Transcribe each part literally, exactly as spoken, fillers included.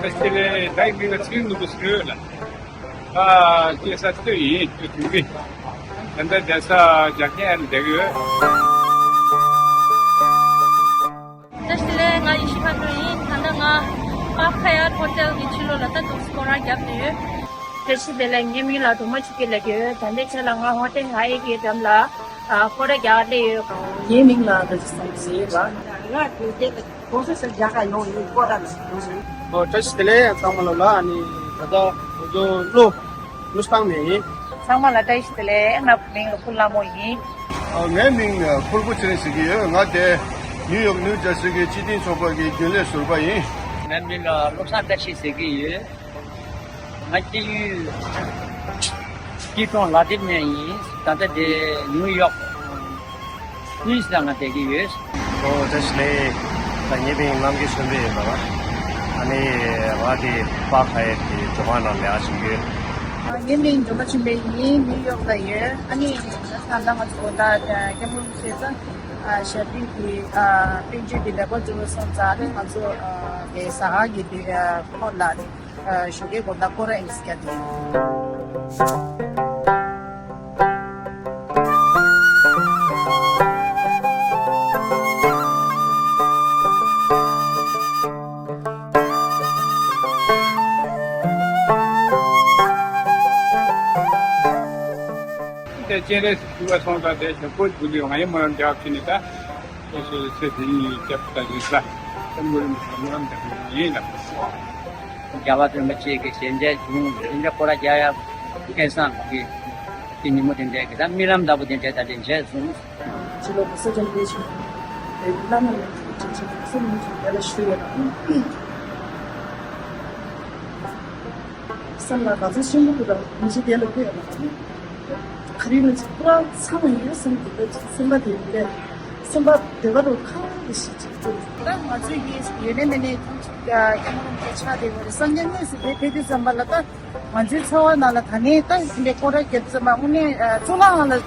ད་ཁྱེད་ལས་ད་ཡིན་ན་ཚིག་ནུ་བོ་ཟེར་ལ། ཨ་ཁྱེད་ས་ལྟོས་ཡིན་ཁྱོད་དུང་གི། ད་ལྟ་བསྡད་ས་རྒྱ་སྐད་ཨ་ནི་བསྡད་ཡོད། བཀྲ་ཤིས་བདེ་ལེགས། ང་ཡེ་ཤེས་ཕ་ནུ་ཡིན། ད་ལྟ་ང་པཱ་ཁ་ཡར་ཧོ་ཊེལ་གྱི་ཕྱི་ལོགས་ལ་ད་དུང་སྐོར་ར་བརྒྱབ་བསྡད་ཡོད། བཀྲ་ཤིས་བདེ་ལེགས། ངའི་མིང་ལ་སྒྲོལ་མ་ཆོས་སྐྱིད་ལབ་ཀྱི་ཡོད། ད་ལྟའི་ཆ་ལ་ང་ཧོ་ཊེལ་ཧ་ཡེ་ཊི་གི་འགྲམ་ལ་ཨ་སྐོར་ར་རྒྱག་སླེབས་ཡོད། ངའི་མིང་ལ་རྡོ་རྗེ་བསམ་གཟིགས་ལ། ང་དེ་གོང་ས་སར་རྒྱ་གར་ཡོང་ཡིན་སྐོར་ར་ལ་ཡོང་ཡིན། ཨོ་བཀྲ་ཤིས་བདེ་ལེགས་ཚང་མ་ལ་ལ། ཨ་ནི་ད་ལྟ་ང་ཚོ་ཀླུ་ཀླུ་སྟག་ནས་ཡིན། ཚང་མ་ལ་བཀྲ་ཤིས་བདེ་ལེགས། ང་མིང་ལ་ཕུར་ལྷ་མོ་ཡིན། ཨ་ངའི་མིང་ཕུར་བུ་ཚེ་རིང་ཟེར་གྱི་ཡོད། ང་དེ་ནིའུ་ཡོག་ནིའུ་ཇར་སི་གི་སྤྱི་མཐུན་ཚོགས་པ་གི་རྒྱུན་ལས་ཟུར་པ་ཡིན། ངའི་མིང་ལ་བློ་བཟང་བཀྲ་ཤིས་ཟེར་གྱི་ཡོད། ང་སྐྱེས་ཡུལ་སྐྱིད་གྲོང་ལ་དེབ་ནས་ཡིན། ད་ལྟ་དེ་ནིའུ་ཡོག་ཀུ་ཨིན་སི་ལ་ང་བསྡད་ཀྱི་ཡོད། ཨོ་བཀྲ་ཤིས་བདེ་ལེགས། ད་ངའི་མིང་རྣམ་རྒྱལ་ཆོས་འཕེལ་ཡིན་པ། ཨ་ནི་ང་དེ་པཱ་ཁ་ཡེ་ཊི་གི་ཇོ་ཁང་ནང་ལས་ཀ་བྱེད་ཀྱི་ཡོད། ངའི་མིང་སྒྲོལ་མ་ཆོས་འཕེལ་ཡིན། ནིའུ་ཡོག་ལ་ཡོད། ཨ་ནི་ད་ལྟ་ང་ཚོ་དགོང་དག་སྐྱབས་མགོན་རིན་པོ་ཆེ་ཞབས་པད་ཀྱི་པཎ་ཆེན་གྱི་ལེགས་པར་གྲོལ་བའི་སོང་ཙང་ནི་ང་ཚོ་དེ་ཟ་ཁང་གི་དེ་ཁོ་ལ་ཞོགས་ཀའི་དགོང་དག་སྐོར་ར་ཨིན་སྐྱ་དེ། དེ་སྤྱན་རས་གཟིགས་ཞུ་བ་སོང་ཙང་དེ་ཞབས་སྐོར་དགོས་ལུས་ང་ཡི་སྨོན་ལམ་རྒྱབ་ཕྱིན་ནས་ད་སོ་སོའི་ཚེ་འདི་ཉིད་སྐྱབས་ད་རེས་ལ་སྐྱབས་མགོན་རིན་པོ་ཆེ་སྨོན་ལམ་རྒྱབ་ཕྱིན་ཡིན་ལ། རྒྱལ་བ་རིན་པོ་ཆེ་གི་ཞལ་མཇལ་བྱུང་། ཞལ་མཇལ་སྐོར་ར་རྒྱག་ཡ་སྐལ་བཟང་གི་དེ་ཉིན་མོ་དེ་འདྲ་གི་ད་རྨི་ལམ་ལྟ་བུ་དེ་འདྲ་ད་དེ་མཇལ་སོང་། ཕྱི་ལོགས་ས་ཆ་འདི་ཞིག་དེ་བླ་མ་ལ་ཅིག་ཅིག་ས་མིང་ཅིག་དེ་ལ་ཞུ་ཡོད་ན། སེམས་ལ་དགའ་ཚོར་ཆེན་པོ་འདུག་ད་མི་ཚེ་དེ་ལ་ཕུལ་ཡོད་ན། ག་རེ་ལ་ཅིག་པུ་ར་ཚང་ཡོད་སེམས་ཀྱི་སེམས་པ་དེ་ཡིན་པས་སེམས་པ་བདེ་བ་རུ་ཁ་བ་ཞིག་ཅིག་འདུག་ད་ང་ཚོའི་གི་ཡོད་ནས་མེད་ནས་ཐམས་ཅད་ཀྱང་སྐྱབས་མགོན་རིན་པོ་ཆེ་ཕྱག་དེ་བར་སངས་རྒྱས་དངོས་སུ་དེ་ཕེབས་དུས་ཙམ་པ་ལ་ད། ང་ཚོའི་འཚོ་བ་ནང་ལ་ད་ནས་ད་འདི་སྐོར་ར་རྒྱབ་ཙམ་པ་དངོས་གནས་གཙུག་ལག་ཁང་ལ་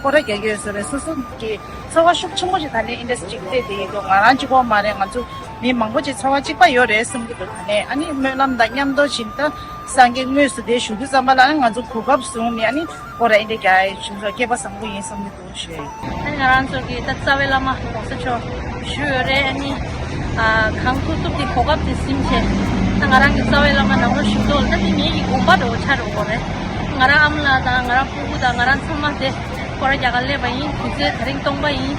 སྐོར་ར་རྒྱག་གི་ཡོད་ཟེར་བས་སོ་སོ་གི་འཚོ་བ་ཤུགས་ཆེན་པོ་ཞིག་ད་ནས་ཨིན་ཌས་ཅིག་བལྟས་དེ་ཡིན་འདུག་ང་རང་གཅིག་པོ་མ་རེད། ང་ཚོ་མི་མང་པོ་ཅིག་འཚོ་བ་གཅིག་པ་ཡོད་རེད་བསམ་གྱི་འདུག་ད་ནས་ཨ་ནི་སྨོན་ལམ་དང་མཉམ་དུ་བཞིན་ད་སངས་རྒྱས་དངོས་སུ་དེ་བཞུགས་དུས་ཙམ་པ་ལ་ཨ་ནི་ང་ཚོ་གོ་སྐབས་བཟུང་ནས་ཨ་ནི་སྐོར་ར་ཨིན་ཌས་རྒྱག་ཡ་ཡིན་ཙང་སྐལ་པ་བཟང་པོ་ཡིན་བསམ་གྱི་འདུག་ཞུ་ཡ་ཡིན། ཨ་ནི་ང་རང་ཚོ་གི་ད་རྩ་བའི་བླ་མ་༸གོང་ས་མཆོག་བཞུགས་ཡོད་རེད། ཨ་ནི་ཨ་གང་ཐུབ་ཐུབ་ཀྱི་གོ་སྐབས་དེ་ཟིན་བྱས་ད་ང་རང་གི་རྩ་བའི་བླ་མ་ནང་ལོགས་བཞུགས་ཐོག་ལ་ད་དེ་ངེད་ཀྱི་དགོངས་པ་འདྲ་བོ་ཆགས་འགྲོ་གི་རེད། ང་རང་ཨ་མ་ལགས་དང་ང་རང་སྤུ་གུ་དང་ང་རང་ཚང་མ་དེ་སྐོར་ར་རྒྱག་གར་སླེབས་པ་ཡིན། དུས་ཚོད་དེ་རིང་སྟོང་པ་ཡིན།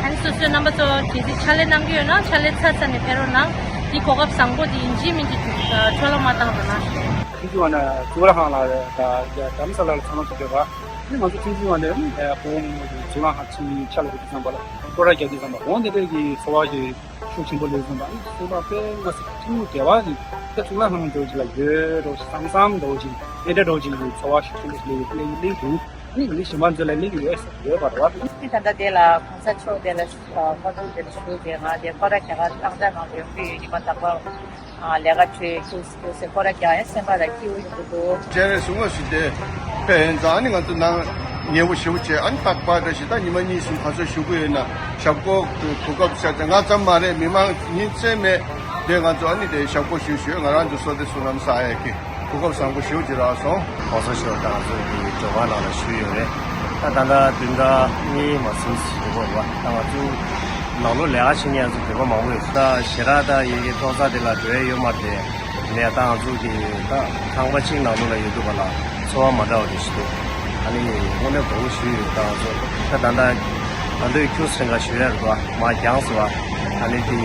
ཨ་ནི་སོ་སོའི་རྣམ་པ་ཚོ་གལ་སྲིད་ཕྱག་ལས་གནང་གི་ཡོད་ན་ཕྱག་ལས་ཚར་ཚར་ནས་ཕེབས་རོགས་གནང་། དེ་གོ་སྐབས་བཟང་པོ་དེ་ཡིན་གཅིག་མིན་གཅིག་འཕྲོ་བརླག་མ་བཏང་རོགས་གནང་། ཁྱེད་ཀྱི་བ་ན་གཙུག་ལག་ཁང་ལ་ད་རྡ་རམ་ས་ལ་ལ་ཚང་མ་ཞིག་ཡོད་པ། ནི་ང་ཚོ་ཁྲིམས་འཛིན་པ་ནས་ནི་ཕོ་བོ་མོ་མོ་དེ་གཙུག་ལག་ཁང་ཕྱིན་ཆ་ལ་དེ་ཚང་པ་ལ་སྐོར་ར་རྒྱག་དུས་ཙམ་པ་འོང་དེ་འདྲས་ཀྱི་འཚོ་བ་ཞིག་ཤུགས་ཆེན་པོ་སླེབས་ཙམ་པ་ནི་སེམས་པ་དཔེ་ང་ཚོ་ཐུགས་བདེ་བ་ཞིག་ད་གཙུག་ལག་ཁང་འགྲོ་ཞིག་ལ་ཡོད་འགྲོ་ཞིག་བསམ་བསམ་འགྲོ་ཞིག་དེ་འདྲ་འགྲོ་ཞིག་གི་འཚོ་བ་ཤུགས་ཆེན་པོ་ཞིག་སླེབས་སླེབས་སླེབས་འདུག་ནི་མི་གཞན་པ་ཚོ་ལ་སླེབས་ཡོད་ཡོད་པ་རེད་བ། ནི་ད་ལྟ་དེ་ལ་གོང་ས་མཆོག་དེ་ལ་ཨ་ཁོ་ཚོ་དེར་བཞུགས་ཏེ་ང་དེ་སྐོར་ར་རྒྱག་གར་ཏང་ཏང་ནང་དུ་ཡོང་གི་ཡོད། ཉི་མ་རྟག་པར་ཨ་ལས་ཀ་གྲོལ་ཁྱུག་ཁྱུག་སེ་སྐོར་ར་རྒྱག་ཡ་སེམས་པ་ལ་སྐྱིད་པོ་ཡོང་གི་འདུག་སྤྱན་རས་གཟིགས་དངོས་སུ་དེ་ཕེབས་ཡོང་ཙང་ཨ་ནི་ང་ཚོ་ནང་ཉེ་བོ་ཞེ་པོ་བྱས་ཨ་ནི་རྟག་པར་འདྲ་ཞིག་ད་ཉི་མ་གཉིས་གསུམ་ག་ཚོད་བཞུགས་ཀྱི་ཡོད་ན་ཞབས་སྐོར་གོ་སྐབས་ཤར་ཏེ་ང་ཙམ་མ་རེད། མི་མང་ཉིན་མཚན་མེད་དེ་ང་ཚོ་ཨ་ནི་དེ་ཞབས་སྐོར་ཞུ་ཞུ་ང་རང་ཚོ་བསོད་བདེ་བསོད་ནམས་བསགས་ཡ་གི་གོ་སྐབས་བཟང་པོ་ཞེ་པོ་ཅིག་རག་སོང་། གོང་ས་མཆོག་དང་ང་ཚོ་གི་ཇོ་ཁང་ནང་ལ་བཞུགས་ཡོད་རེད། ད་ད་ལྟ་བདུན་ཕྲག་གཉིས་མ་ཟིན་ཞིག་འགྲོ་གི་རེད་བ། ད་ང་ཚོ་ནང་ལོགས་ལས་ཀ་བྱེད་མཁན་ཚོ་བོད་པ་མང་པོ་ཡོད། ད་ཞེ་དྲག་ད་ཡི་གེ་ཏོག་ཙམ་དེ་ལ་འགྲོ་ཡ་ཡོད་མ་རེད། ནས་ད་ང་ཚོ་གི་ད་ཁང་པ་གཅིག་ནང་ལོགས་ལ་ཡོད་འདུག་པ་ལ་འཚོ་བ་མ་འདྲ་བ་རེ་ཞིག་འདུག་ཨ་ནི་དངོས་གནས་དགའ་པོ་ཞིག་ཡོད། ད་ང་ཚོ་ད་ད་ལྟ་ད་ལྟ་ཁྱུག་ཙམ་ཞིག་ཞུ་ཡ་རེད་བ། མ་འགྱངས་སོང་བ། ད་ནི་དེ་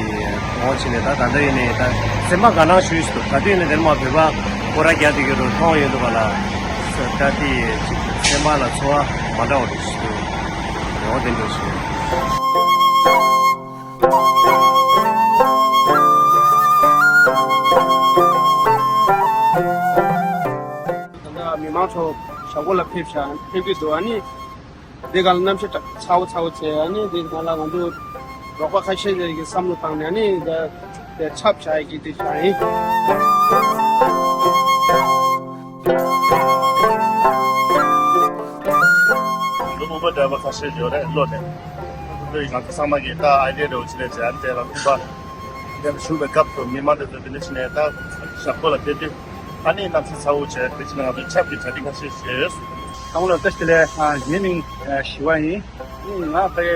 འོང་ཕྱིན་ནས་ད་ད་ལྟ་ཡིན་ནས་ད་སེམས་པ་དགའ་སྣང་ཞུས་སུ་ག་དུས་ནས་དེར་མ་བོད་པ་སྐོར་ར་རྒྱག་དེ་གི་རུ་མཐོང་ཡོད་འདུག་ག་ལ། ད་དེ་ཅིག་སེམས་པ་ལ་ཚོར་བ་མ་འདྲ་བ་རེ་ཞིག་འདུག་འོ་དེ་འདྲ་ཞིག་ད་ལྟ་མི་མང་ཚོ་ཞོགས་པ་ལ་ཕེབས་ཤག་ཕེབས་ཀྱི་འདུག་ཨ་ནི། འདི་ག་ལ་གནམ་གཤིས་ཚ་བོ་ཚ་བོ་བྱས། ཨ་ནི་འདི་ག་ལ་ང་ཚོ་རོགས་པ་ཁ་ཤས་ཀྱིས་བསམ་བློ་བཏང་ནས་ཨ་ནི་འདི་འདི་ཆབ་བྱ་ཡི་གི་འདི་བྱ་ཡིན། ང་ཚོ་ཨུ་བར་ཌ་རའི་བར་ཁ་ཤས་ཡོད་རེད་བློ་ནས། ང་ཚོ་ཚང་མ་གིས་ད་ཨའི་ཌི་ཡ་འདྲ་བོ་ཅིག་ལས་བྱས། ཨ་ནི་དེ་ལ་ཨུ་བར་འདི་ལ་ཞུགས་པའི་སྐབས་སུ་མི་མང་འདི་ཚོ་འདི་འདྲ་བྱས་ནས་ད་ ཞབས་སྐོར་ལ་ཕེབས་ཏེ། ཨ་ནི་གནམ་ས་ཚ་བོ་བྱས། དེ་བཞིན་ང་ཚོའི་ཆབ་ཀྱི་གྲ་སྒྲིག་ཁ་ཤས་བྱས། ཚང་མ་ལ་བཀྲ་ཤིས་བདེ་ལེགས། ཨ། ངའི་མིང་ཨ་ཞི་བ་ཡིན། ཨ་ནི་ང་ཕ་གིའི་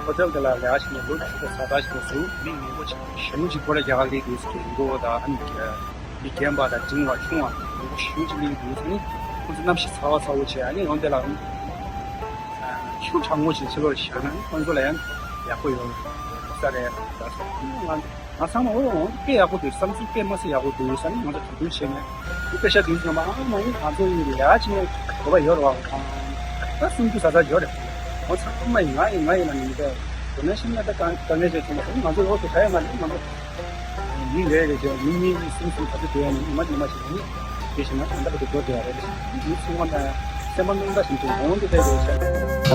ཧོ་ཊེལ་དེ་ལ་ལས་ཀ་བྱེད་ནས་ལོ་བཞི་པོ་ས་ད་ཞིག་སོང་། མི་མང་པོ་ཞིག་གཞོན་ནུ་གཅིག་པོ་ར་རྒྱ་གར་སླེབས་འདུག་ཟེར་གྱི་འདུག་ད་ཨ་ནི་མི་རྒན་པ་དང་འབྲིང་བ་ཆུང་བ་མང་པོ་ཞེ་པོ་ཅིག་སླེབས་འདུག་ཨ་ནི་ཁོང་ཚོ་གནམ་གཤིས་ཚ་བ་ཚ་བོ་བྱས། ཨ་ནི་འོན་ཏེ་ལ་ཨ་ནི་ཆུ་གྲང་མོ་ཞིག་ཕྱི་ལོགས་བཞག་ན་ཁོང་ཚོ་ལ་ཡང་ཡག་པོ་ཡོང་ས་རེད་ལབ་སོང་། ང་ཚང་མ་འོ་འོ་དཔེ་ཡག་པོ་འདུག་བསམ་ཚུལ་དཔེ་མ་སྲིད་ཡག་པོ་འདུག་ས་ནི་ང་ཚོ་གྲོས་བསྡུར་བྱས་ནས། དེ་དཔེ་ཤ་དུས་ཚོད་མ་ཨ་མ་ཡིན། ང་ཚོ་ཡིན་ལ་ཡ་ཅི་ནས་གོ་བ་ཡོད་རེད་བ། ད་སུམ་ཅུ་ཟ་ཟ་ཡོད་རེད། འོ་ཚང་མ་ཡིན། ང་ཡིན་ང་ཡིན་ལ་མི་འདུག་དོ་ན་ཤིང་ན་ད་དཀའ་དཀའ་ངལ་ཅན་ཚང་མ་ང་ཚོ་འོ་དེ་ག་ཡ་མ་རེད། ང་ཚོ་མི་ལས་རེད་ཅེས་མི་གཉིས་གཉིས་གསུམ་གསུམ་ག་ཚོད་བསྡད་ཡ་ནི་ཉི་མ་ཉི་མ་ཞིག་ནི་དེ་བཞིན་ན་ད་ལྟ་བར་དུ་འགྲོ་བསྡད་ཡ་རེད། མི་ཚང་མ་ལ་སེམས་པ་སྣང་དག་བཞིན་དུ་འོང་དུ་བསྡད་དགོས་ཤག་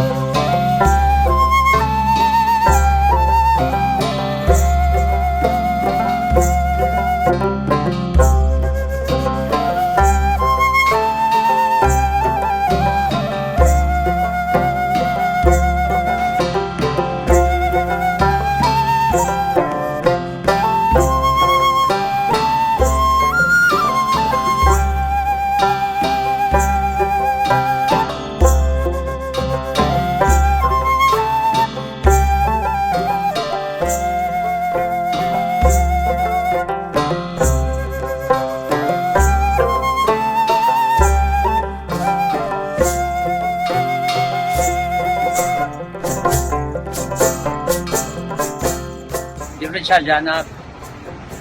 འདི་འདྲ་ཆ་བཞག་ན།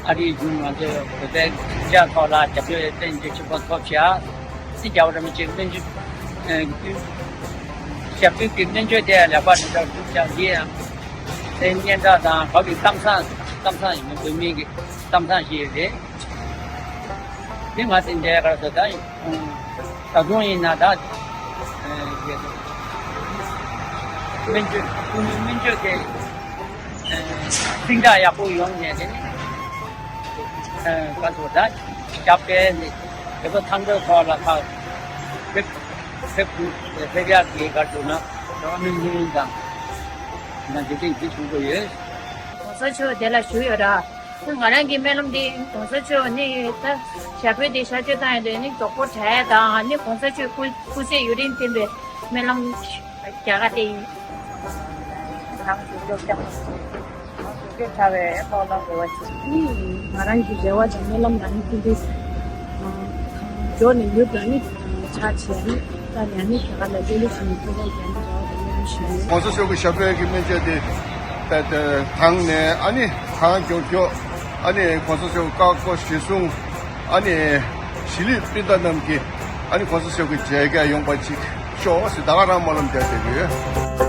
ཨ་རིའི་གཞུང་ང་ཚོས་བོད་པའི་ཁྱིམ་ཚང་ཐོག་ལ་རྒྱབ་སྐྱོར་ཏན་ཏན་ཆེན་པོ་ཐོབ་ཤག་དེ་རྒྱལ་བ་རིན་པོ་ཆེ་སྨན་བཅོས། ཨ། ཞབས་དྲུང་གི་སྨན་བཅོས་དེ་ལེགས་པར་དུ་འགྲུབ་ཤག་འདི་ཡང་དེ་སྙན་གྲགས་དང་བོད་ཀྱི་གཏམ་བཟང་། གཏམ་བཟང་ཡིན་མིན་བོད་མི་གི་གཏམ་བཟང་ཞིག་རེད། དེ་ང་ཚོ་འདྲའི་གར་སོ་ད་ད་དུང་ཡིན་ན་ད་སྨན་བཅོས་སྨན་བཅོས་དེ་གཟིངས་དྲག་ཡག་པོ་ཡོང་ནས་དེ་ནི་ག་ཚོད་ད་ཞབས་པད་ནི་དེ་ཚོ་ཐང་པོའི་ཐོག་ལ་ཁག་ཕེབས་ཕེབས་ཕེབས་ཡག་གི་གར་སོ་ན་རང་མི་ཉིད་དང་ན་འདི་དེ་འདི་བྱུང་གི་ཡོད། གོང་ས་མཆོག་དེ་ལ་ཞུ་ཡོད་ར། ང་རང་གི་སྨོན་ལམ་འདི་གོང་ས་མཆོག་ནི་ད་ཞབས་པད་འདི་གཤག་བཅོས་བཏང་ཡོད་དུས་ནི་མགྱོགས་པོ་དྲག་ཡ་དང་ནི་གོང་ས་མཆོག་སྐུ་སྐུ་ཚེ་ཡུན་རིང་བརྟན་པའི་སྨོན་ལམ་རྒྱག་ག་དེ་ཡིན། ང་ཚོ་སྐྱབས་ང་ཚོ་སྐྱབས་བྱ་བའི་སྨོན་ལམ་རེ་བ་ཆེ། ང་རང་གི་རེ་བ་ཅན་སྨོན་ལམ་ལ་ནི་ཐུགས་འདི་མགྱོགས་ནས་ཡུལ་དུ་ནི་ཕྱག་བྱས་ནི་ད་ཡང་ནི་དེ་ག་ལ་འབྲེལ་ལུགས་ཤིག་ནི་ཐུགས་རེ་རྒྱ་ནི་རེ་བ་དང་སྨོན་ལམ་ཞུ་ཡོད། གོང་ས་མཆོག་གི་ཞབས་པད་ཀྱི་སྨན་བཅོས་དེ་ད་ད་དང་ནས་ཨ་ནི་གང་མགྱོགས་མགྱོགས་ཨ་ནི་གོང་ས་མཆོག་བཀའ་བསྒོ་གཞི་བཟུང་ཨ་ནི་གཞིས་ལུས་སྤུན་ཟླ་རྣམས་ཀྱིས་ཨ་ནི་གོང་ས་མཆོག་གི་མཇལ་ཁ་ཡོང་པ་ཅིག་ཤོག་ཟེར་ད་ག་རང་སྨོན་ལམ་རྒྱག་བསྡད་ཀྱི་ཡོད།